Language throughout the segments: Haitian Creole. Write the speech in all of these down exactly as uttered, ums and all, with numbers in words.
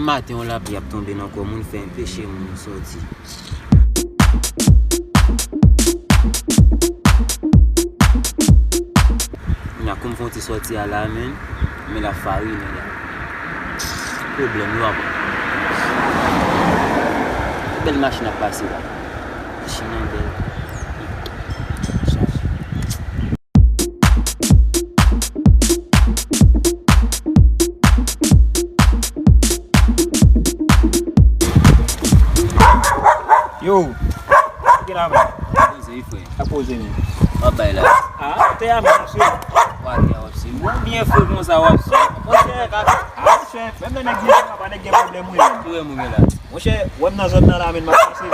Maten yon lapli ap tonbe nan kò moun, fè enpeche moun sòti. Kounya, kòm fè yon ti sòti a la, men, men la farinen la. Pwoblèm yo ap. Bèl machin ap pase la. Machin nan bèl. Chaje. Yo, ki la, man? Poze wi, frè. A poze, men. W ap bay la. Ah, te a, men, mesye. W ap bay la, w ap si. Ou byen fou konsa, w ap si. Monchè, ah, monchè, menm lè nèg gen, pa nèg gen pwoblèm, wi. Ki pwoblèm ou gen la? Monchè, wè m nan zòn nan la, men, m ap pase, men.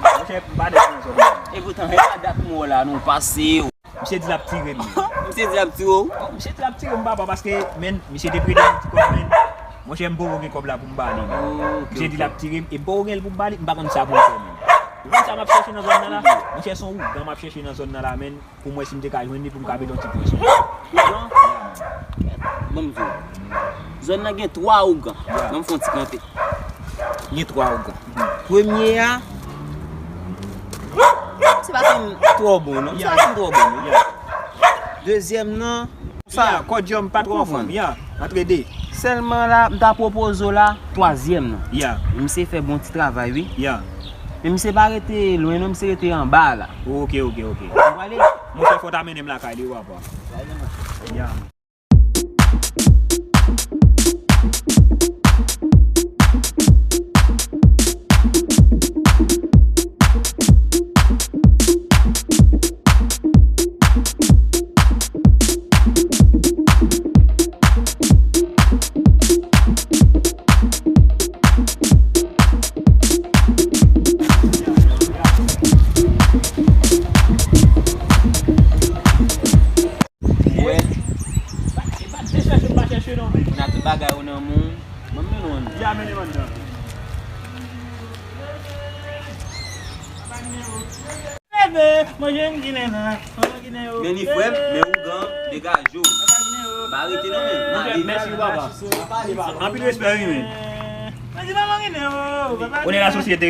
Monchè, m pa nèg nan zòn nan. E poutan, e pa dat m wè w la, non, pase. Misye di l ap tire m. Misye di l ap tire w? Bon, misye di l ap tire m, papa, paske, men, misye te prete m ti kòb, men. Monchè, m poko gen kòb la pou m ba li, men. Oh, ok, misye di l ap tire m, e m poko gen l pou m ba li, m pa konn sa pou m fè, men. Ou konn sa m ap chèche nan zòn nan la? Monchè, se yon ougan m ap chèche nan zòn nan la, men, pou m wè si m te ka jwenn li, pou m ka mete yon ti pwen sou li. Ougan? Ban m di w. Zòn nan gen twa ougan. Yeah. Ban m fè yon ti kanpe. Gen twa ougan. Premye a, se pa te twò bon, non. Se pa te twò bon, non. Dezyèm nan, sa, kòdyòm pa twò anfòm, ya, antre de. Sèlman la, m ta pwopoze w la, twazyèm nan. Ya. Misye fè bon ti travay, wi. Ya. Men misye pa rete lwen, non, misye rete anba la. Ok, ok, ok. Ou prale? Monchè, fò w ta mennen m lakay li, papa. Ya. Wè. E pa de chèche, m pa chèche non, men. Ou nan tout bagay ou nan moun. Mwen menm non. Ya, mennen m anndan. Bebe, mwen jwenn Ginen la. Mwen jwenn Ginen yo. Men ni frè m, men ougan, degaje w. Pa rete non, men. Mèsi, papa. Anpil respè, wi, men. Mwen di maman Ginen yo, papa. On est la société.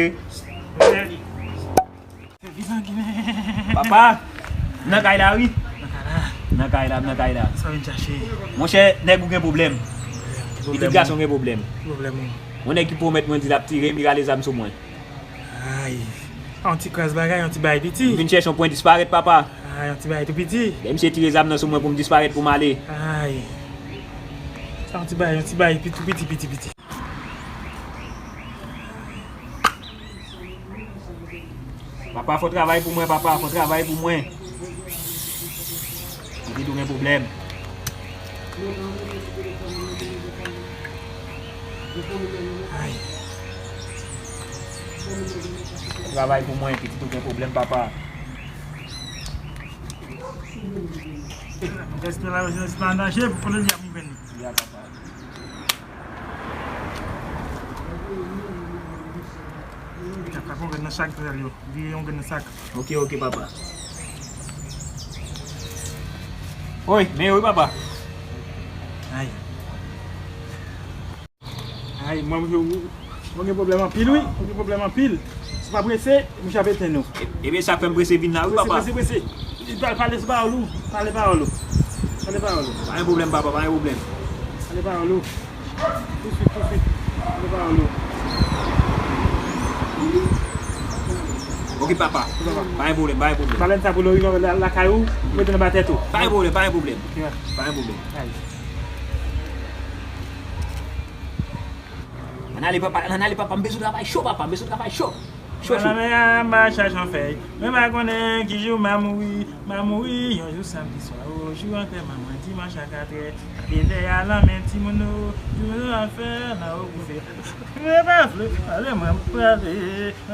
Papa, m nan kay la, wi. Nan kay la. Nan kay la, m nan kay la. Sa w vin chache? Monchè, nèg ou gen pwoblèm. Pitit gason gen pwoblèm. Ki pwoblèm ou? Yon nèg ki pwomèt mwen di l ap tire m, li rale zam sou mwen. Ay. Yon ti kras bagay, yon ti bagay piti. M vin chèche yon pwen disparèt, papa. Ay, yon ti bagay tou piti. Lè misye tire zam nan sou mwen pou m disparèt, pou m ale. Ay. Sa yon ti bagay, yon ti bagay pi tou piti, piti, piti. Papa, fò travay pou mwen, papa, fò travay pou mwen. Pitit ou gen pwoblèm. Ay. Fò travay pou mwen, pitit ou gen pwoblèm, papa. Èske la, èske la an danje pou konnen li ap rive nou? Ya, papa. Papa, yon grenn nan chak zèl yo. Vire yon grenn nan chak. Ok, ok, papa. Oy, men yo, wi, papa. Ay. Ay, mwen, mwen, mwen gen pwoblèm anpil, wi. Mwen gen pwoblèm anpil. Si w pa prese, mwen ap etenn ou. E, ebyen, sa k fè m prese vin la, wi, papa. Prese, prese, prese. Pale, pale sou pawòl ou. Pale pawòl ou. Pale pawòl ou. Pa gen pwoblèm, papa, pa gen pwoblèm. Pale pawòl ou. Touswit, touswit. Pale pawòl ou. Ok, papa. Ok, papa. Pa gen pwoblèm, pa gen pwoblèm. Balèn sa pou l rive la, lakay ou, mete nan ba tèt ou. Pa gen pwoblèm, pa gen pwoblèm. Ok, papa. Pa gen pwoblèm. Ay. Ann ale, papa, ann ale, papa, m bezwen travay cho, papa, m bezwen travay cho. Cho, cho. Nan lanmè a, m al chache yon fèy. Mwen pa konnen ki jou m a mouri, m a mouri yon jou samdi swa. O, jou antèman mwen, dimanch a katrè. Kapitè a lanmè timoun o, jou nou ap fè nan o kouvè. Mwen pa vle pale, mwen prale.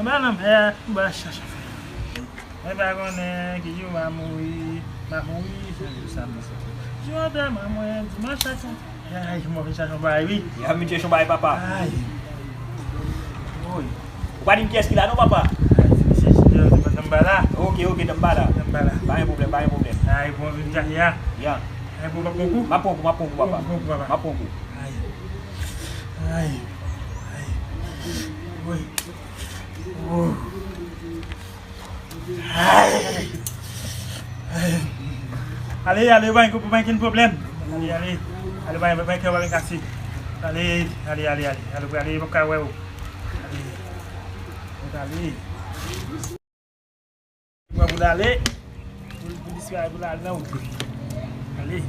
Anba lanmè a, m al chache yon fèy. Mwen pa konnen ki jou m a mouri, m a mouri, se jou samdi swa. Jou antèman mwen, dimanch a katrè. Ay, mwen vin chache yon bagay, wi. Ya, m vin chèche yon bagay, papa. Ay. Oy. Ou pa di m kiyès ki la non, papa? Ay, se misye Junior, se pa Dambala. Ok, ok, Dambala. Dambala. Pa gen pwoblèm, pa gen pwoblèm. Ay, bon, vin chache a. Ya. Ay, bon, m ap pran kou? M ap pran kou, m ap pran kou, papa. M ap pran kou, papa. M ap pran kou. Ay. Ay. Wi. Oh. Ay. Ale, ale, pa gen, pa gen pwoblèm. Ale, ale. Ale, pa gen, pa gen kè, pa gen kase. Ale, ale, ale, ale. Ale, ale, pa ka wè ou. Ale. Ale. Pran pou l ale. Pou, pou disparèt, pou l al nan wout li. Ale.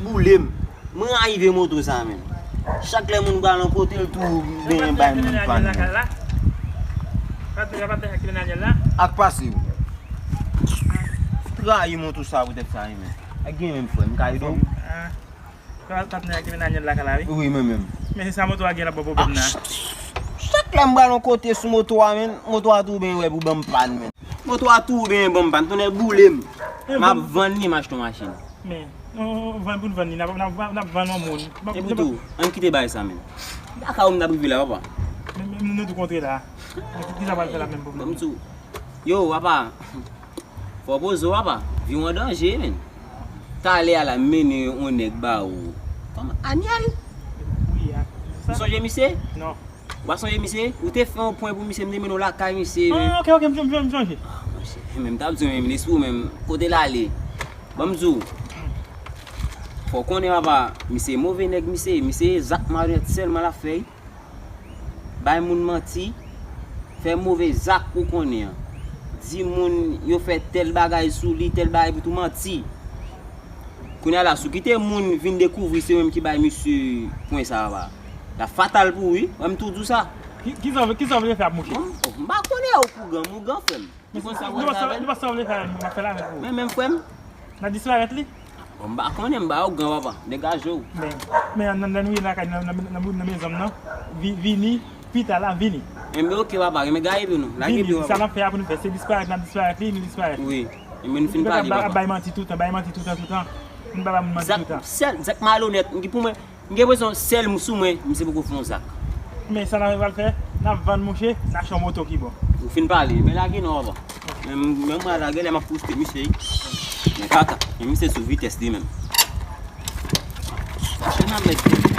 Boule m. Mwen rayi vye moto sa menm. Chak lè moun pral yon kote, l tou benyen bay moun pann. Ak pase w. Rayi moto sa poutèt sa menm. Ak gen menm frè m, m ka ede w. Patnè a ki mennen Anyèl lakay la, wi. Wi, mwen menm. Men se sa moto a gen la ba pwoblèm nan. Chak lè m pral yon kote sou moto a, menm, moto a tou benyen wè pou ban m pann, menm. Moto a tou benyen ban m pann, tonnè boule m. M ap vann li, m achte yon machin. Men, vann pou n vann li, n ap, n ap, n ap vann yon moun. E pou tou, ann kite bagay sa menm. Lakay ou m t ap rive la, papa. Men, men nou tou kontre la. Ki sa pral fè la menm pou mwen? Yo, papa. Fò poze w, papa. Vi w an danje, menm. Talè a la, m mennen yon nèg ba ou. Kòman? Anyèl? Wi, a. Ou sonje misye? Non. Ou pa sonje misye? Ou te fè yon pwen pou misye, m te mennen w lakay misye, menm. Ah, ok, ok, m sonje, m sonje. Ah, monchè, menm m t ap di w, menm, lespri w, menm, kote l ale? Ban m di w. Fò w konnen, papa, misye move nèg, misye, misye zak malonèt sèlman l ap fè. Bay moun manti, fè move zak ou konnen an. Di moun yo fè tèl bagay sou li, tèl bagay pou tou manti. Kounye a la, si w kite moun vin dekouvri se ou menm ki bay misye pwen sa a, l ap fatal pou ou, wi. Mwen, m tou di w sa. Ki, ki sa w vle, ki sa w vle fè ak mouche? Bon, m pa konnen, ou kougan, m ougan, frè m. Ou konn sa w pral fè avè l? Nou pa sa w vle fè avè l, nou pa fè l avèk ou. Men, men, frè m. N a disparèt li. Bon, m pa konnen, m ba w gran, papa. Degaje w. Men, men nan, nan nou ye lakay, nan, nan, nan, nan mezon m nan. Vi-, vini, pita la, vini. Enben, oke, papa, men gaye pye nou. Lage pye w, papa. Sa n ap fè a pou nou fè. Se disparèt, n ap disparèt li, nou disparèt. Wi. Enben, nou fin pale, papa. Nou pa ka bay manti toutan, bay manti toutan, toutan. Nou pa bay moun manti toutan. Zak, sèl, zak malonèt, ki pou mwen, M gen enpresyon sèl sou mwen, misye poko fè yon zak. Men sa n ap pral fè, n ap vann mouche, n achte yon moto ki bon. Ou fin pale, men lage non, papa. Men, men mwen lage lè m ap poste misye. Men kaka, men misye sou vitès li menm. Machin nan mèt.